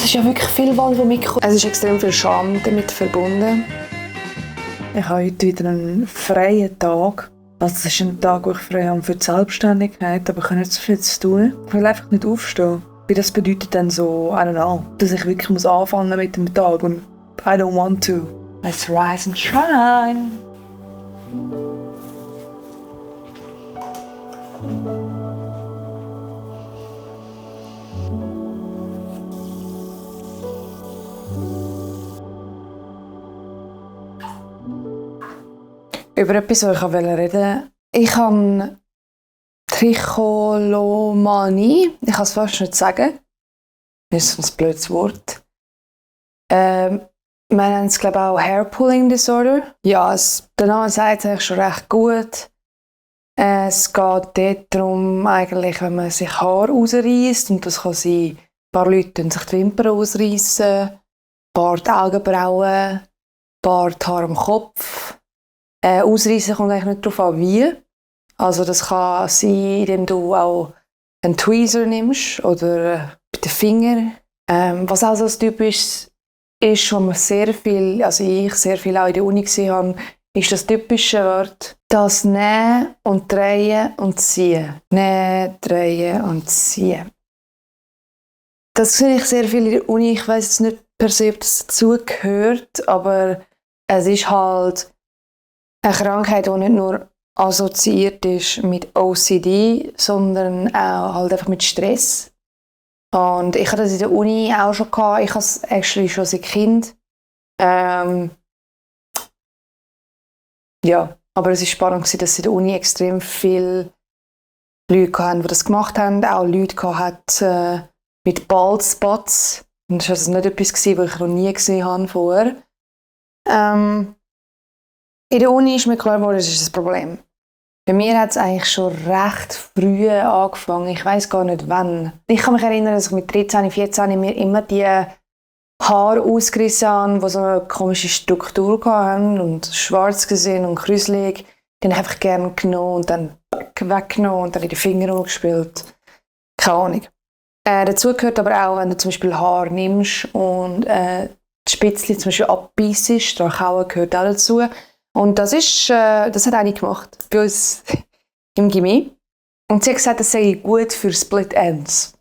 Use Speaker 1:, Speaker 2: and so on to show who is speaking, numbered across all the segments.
Speaker 1: Es ist ja wirklich viel Wald, die mitkommt. Es ist extrem viel Scham damit verbunden. Ich habe heute wieder einen freien Tag. Also es ist ein Tag, wo ich frei habe für die Selbstständigkeit, aber ich habe nicht so viel zu tun. Ich will einfach nicht aufstehen. Weil das bedeutet dann so, I don't know, dass ich wirklich muss anfangen mit dem Tag und I don't want to. Let's rise and shine. Über etwas, was ich reden wollte. Ich habe Trichotillomanie. Ich kann es fast nicht sagen. Das ist ein blödes Wort. Wir nennen es, glaube ich, auch Hair Pulling Disorder. Ja, der Name sagt es eigentlich schon recht gut. Es geht dort darum, eigentlich, wenn man sich Haar ausreißt. Und das kann sein, ein paar Leute sich die Wimpern ausreißen, ein paar die Augenbrauen, ein paar die Haare am Kopf. Ausreißen kommt eigentlich nicht darauf an, wie. Also das kann sein, indem du auch einen Tweezer nimmst oder bei den Fingern. Was auch so typisch ist, was man sehr viel, also ich sehr viel auch in der Uni gesehen habe, ist das typische Wort, das Nähen und Drehen und Ziehen. Nähen, Drehen und Ziehen. Das sehe ich sehr viel in der Uni. Ich weiss jetzt nicht per se, ob das dazugehört, aber es ist halt eine Krankheit, die nicht nur assoziiert ist mit OCD, sondern auch halt einfach mit Stress. Und ich hatte das in der Uni auch schon gehabt. Ich habe es actually schon seit Kind. Ja, aber es war spannend, dass in der Uni extrem viele Leute hatten, die das gemacht haben. Auch Leute hatten mit Bald Spots. Und das war also nicht etwas, was ich noch nie gesehen habe vorher. In der Uni ist mir klar geworden, das ist ein Problem. Bei mir hat es eigentlich schon recht früh angefangen. Ich weiss gar nicht wann. Ich kann mich erinnern, dass ich mit 13, 14 mir immer die Haare ausgerissen habe, die so eine komische Struktur hatten und schwarz gesehen und krüselig. Die habe ich einfach gerne genommen und dann weggenommen und dann in die Finger rumgespielt. Keine Ahnung. Dazu gehört aber auch, wenn du zum Beispiel Haar nimmst und die Spitzchen zum Beispiel abbeissest, daran kauen gehört auch dazu. Und das hat eine gemacht, bei uns im Gymi. Und sie hat gesagt, das sei gut für Split Ends.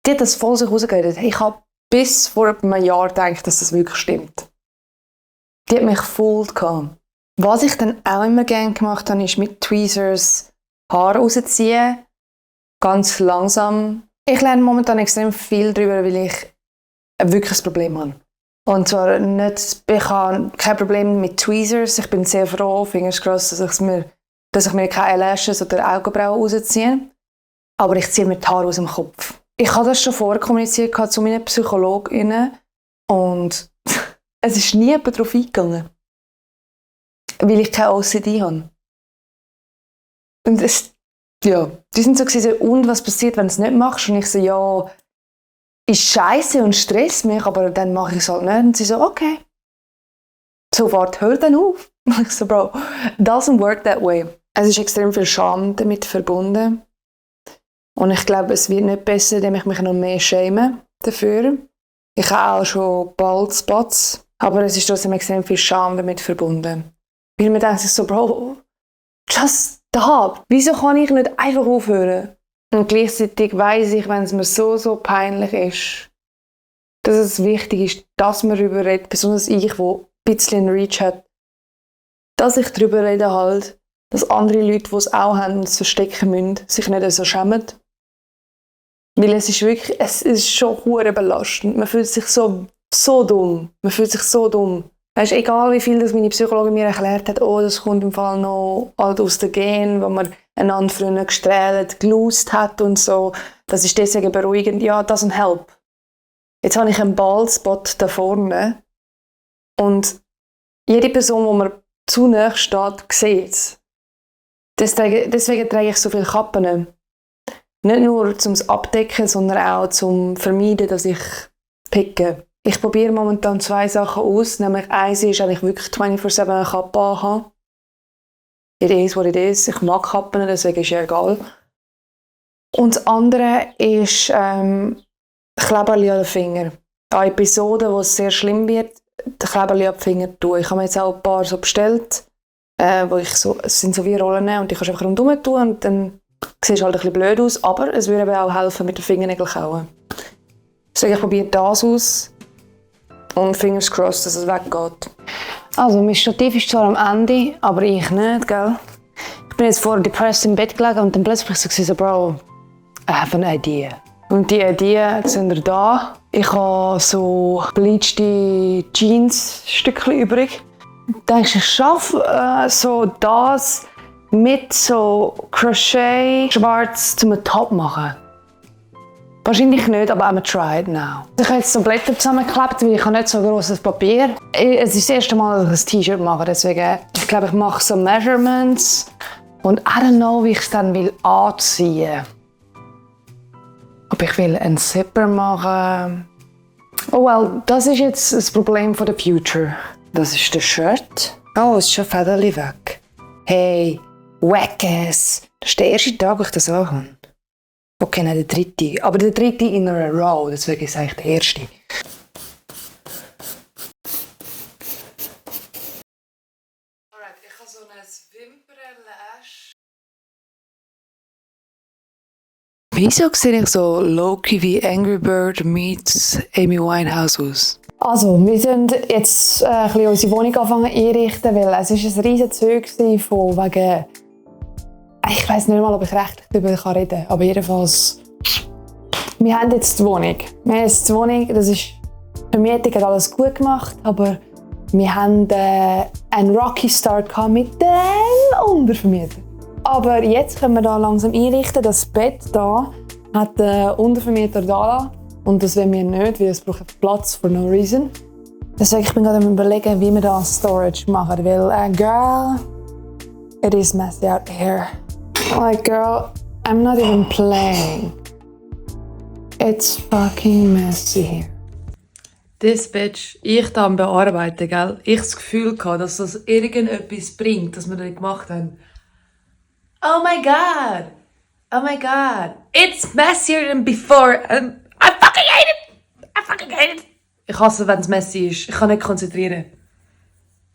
Speaker 1: Die hat das voll sich rausgeredet. Ich habe bis vor einem Jahr gedacht, dass das wirklich stimmt. Die hat mich gefühlt. Was ich dann auch immer gerne gemacht habe, ist mit Tweezers Haare rausziehen. Ganz langsam. Ich lerne momentan extrem viel darüber, weil ich wirklich ein Problem habe. Und zwar nicht, ich habe kein Problem mit Tweezers. Ich bin sehr froh, fingers crossed, dass ich mir keine Eyelashes oder Augenbrauen rausziehe. Aber ich ziehe mir die Haare aus dem Kopf. Ich habe das schon vorher kommuniziert zu meinen PsychologInnen und es ist nie jemand darauf eingegangen. Weil ich keine OCD habe. Und die sind so gesagt, und was passiert, wenn du es nicht machst? Und ich so, ja, ist scheiße und stresst mich, aber dann mache ich es halt nicht. Und sie so, okay. Sofort, hör dann auf. Ich so, Bro, doesn't work that way. Es ist extrem viel Scham damit verbunden. Und ich glaube, es wird nicht besser, indem ich mich noch mehr schäme dafür. Ich habe auch schon Bald Spots, aber es ist trotzdem extrem viel Scham damit verbunden. Weil mir denkt sich so, Bro, just stop. Wieso kann ich nicht einfach aufhören? Und gleichzeitig weiss ich, wenn es mir so peinlich ist, dass es wichtig ist, dass man darüber redet, besonders ich, der ein bisschen Reach hat, dass ich darüber rede halt, dass andere Leute, die es auch haben und es verstecken müssen, sich nicht so schämen. Weil es ist schon hure belastend. Man fühlt sich so dumm. Weißt, egal wie viel das meine Psychologin mir erklärt hat, oh, das kommt im Fall noch halt aus den Genen, wo man einander früher gestrahlt, gelost hat und so. Das ist deswegen beruhigend. Ja, doesn't help. Jetzt habe ich einen Baldspot da vorne und jede Person, die mir zu nahe steht, sieht es. Deswegen trage ich so viele Kappen. Nicht nur zum Abdecken, sondern auch zum Vermeiden, dass ich picke. Ich probiere momentan 2 Sachen aus. Nämlich eins ist, dass ich wirklich 24/7 eine Kappe habe. It is what it is. Ich mag Kappen, deswegen ist es egal. Und das andere ist Kleberli an den Fingern. an Episoden, wo es sehr schlimm wird, den Kleberli ab die Finger tun. Ich habe mir jetzt auch ein paar so bestellt, wo ich so, es sind so wie Rollen und die kannst du einfach rundherum tun und dann siehst du halt ein bisschen blöd aus, aber es würde eben auch helfen mit den Fingernägeln kauen. Deswegen ich probiere das aus und fingers crossed, dass es weggeht. Also mein Stativ ist zwar am Ende, aber ich nicht, gell? Ich bin jetzt vorher depressed im Bett gelegen und dann plötzlich so Bro, I have an idea. Und die Idee sind wir da. Ich habe so bleachte Jeans-Stückchen übrig. Denkst du, ich schaffe so das mit so Crochet schwarz zum Top machen? Wahrscheinlich nicht, aber I'm try it now. Ich habe jetzt so Blätter zusammengeklebt, weil ich habe nicht so grosses Papier. Es ist das erste Mal, dass ich ein T-Shirt mache, deswegen ich glaube, ich mache so Measurements und I don't know, wie ich es dann will anziehen. Ob ich will einen Zipper machen. Oh well, das ist jetzt das Problem von der Future. Das ist das Shirt. Oh, es ist schon Federli weg. Hey, wackes. Das ist der erste Tag, wo ich das anhabe. Okay, nein, der dritte. Aber der dritte in einer Row, deswegen ist es eigentlich der erste. Alright, ich habe so eine Wimpernlash. Wieso sehe ich so low-key wie Angry Bird meets Amy Winehouse aus? Also, wir sind jetzt ein bisschen unsere Wohnung anfangen einrichten, weil es ist ein riesen Zeug von wegen... Ich weiss nicht mal, ob ich rechtlich darüber reden kann, aber jedenfalls... Wir haben jetzt die Wohnung. Das ist... Die Vermietung hat alles gut gemacht, aber wir haben einen Rocky Start mit dem Untervermieter. Aber jetzt können wir da langsam einrichten. Das Bett da hat der Untervermieter da lassen. Und das wollen wir nicht, weil es braucht Platz for no reason. Deswegen ich bin gerade am Überlegen, wie wir da Storage machen. Weil, girl, it is messy out here. Like, girl, I'm not even playing. It's fucking messy here.
Speaker 2: Das Bitch, ich da am Bearbeiten, gell? Ich das Gefühl hatte, dass das irgendetwas bringt, dass wir das gemacht haben. Oh my god! Oh my god! It's messier than before! I fucking hate it! I fucking hate it! Ich hasse, wenn es messy ist. Ich kann nicht konzentrieren.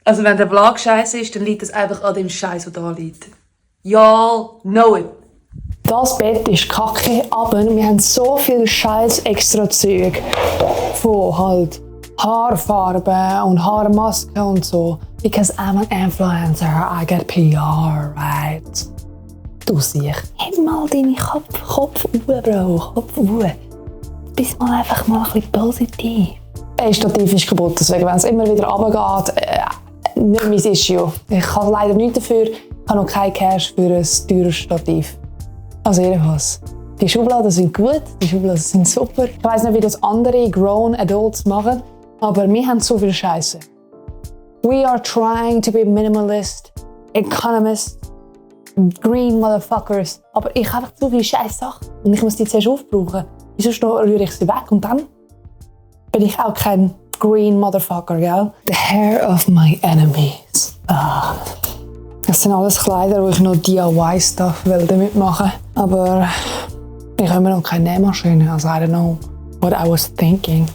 Speaker 2: Also wenn der Vlog scheiße ist, dann liegt es einfach an dem Scheiß, der da liegt. Y'all know it!
Speaker 1: Das Bett ist kacke, aber wir haben so viel scheiß extra Zeug von halt Haarfarbe und Haarmaske und so. Because I'm an influencer, I get PR, right? Du siehst. Heb mal deine Kopf Bro, Kopf Bist mal einfach mal ein bisschen positiv. Ein Stativ ist kaputt, deswegen, wenn es immer wieder runtergeht, nicht mein Issue. Ich habe leider nichts dafür, ich habe noch kein Cash für ein teures Stativ. Also jedenfalls. Die Schubladen sind gut, die Schubladen sind super. Ich weiss nicht, wie das andere Grown Adults machen, aber wir haben so viel Scheiße. We are trying to be minimalist, economist, green motherfuckers. Aber ich habe einfach zu viele scheiß Sachen und ich muss die zuerst aufbrauchen. Wieso rühre ich sie weg und dann bin ich auch kein green motherfucker, gell? The hair of my enemies. Das sind alles Kleider, wo ich noch DIY-Stuff damit machen will. Aber ich habe noch keine Nähmaschine, also I don't know what I was thinking.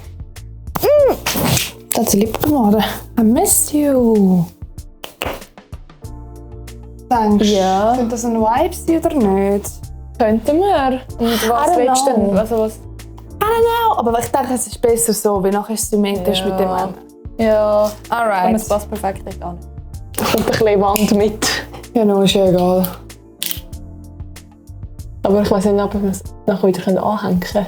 Speaker 1: Das ist lieb geworden. I miss you. Denkst du,
Speaker 2: Ja.
Speaker 1: könnte das ein Vibe sein oder nicht?
Speaker 2: Könnten wir. Und was willst du denn? Also was?
Speaker 1: I don't know, aber ich denke, es ist besser so, weil nachher ist es symmetrisch mit dem anderen.
Speaker 2: Ja.
Speaker 1: Alright.
Speaker 2: Und es passt perfekt nicht an.
Speaker 1: Da kommt ein bisschen Wand mit. Genau, ist ja egal.
Speaker 2: Aber ich weiss nicht, ob wir es nachher wieder anhängen können.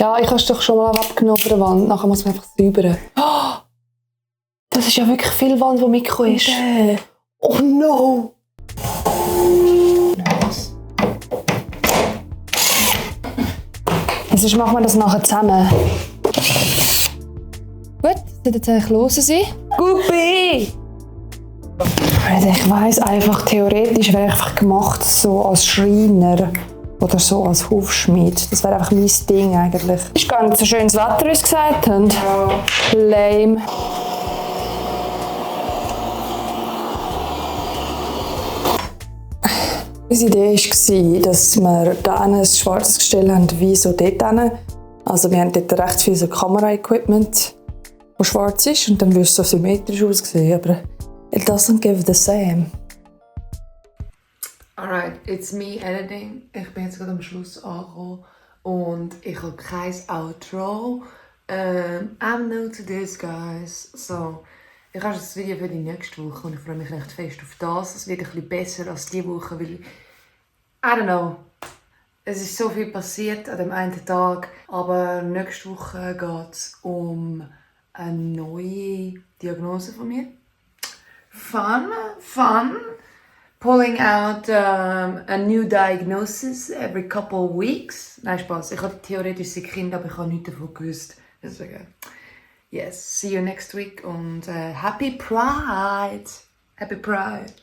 Speaker 1: Ja, ich habe es doch schon mal abgenommen von der Wand. Nachher muss man einfach säubern. Oh, das ist ja wirklich viel Wand, die mitgekommen ist. Oh no! Nice. Sonst machen wir das nachher zusammen. Gut, das sollte jetzt los sein. Guppi! Ich weiss einfach, theoretisch wäre ich einfach gemacht so als Schreiner oder so als Hufschmied. Das wäre einfach mein Ding eigentlich. Es ist gar nicht so schönes Wetter, wie sie gesagt haben. Lame. Unsere Idee war, dass wir da ein schwarzes Gestell haben, wie so dort hin. Also wir haben dort recht viel so Kamera-Equipment, das schwarz ist und dann würde es so symmetrisch aussehen, aber it doesn't give the same.
Speaker 2: Alright, it's me editing. Ich bin jetzt gerade am Schluss angekommen und ich habe kein Outro. I'm new to this, guys. So, ich habe das Video für die nächste Woche und ich freue mich recht fest auf das. Es wird ein bisschen besser als diese Woche, weil, I don't know, es ist so viel passiert an dem einen Tag, aber nächste Woche geht es um eine neue Diagnose von mir. Fun. Pulling out a new diagnosis every couple of weeks. Nein, Spaß. Ich hatte theoretisch ein Kind, aber ich habe nichts davon gewusst. Deswegen, yes, see you next week und Happy Pride! Happy Pride!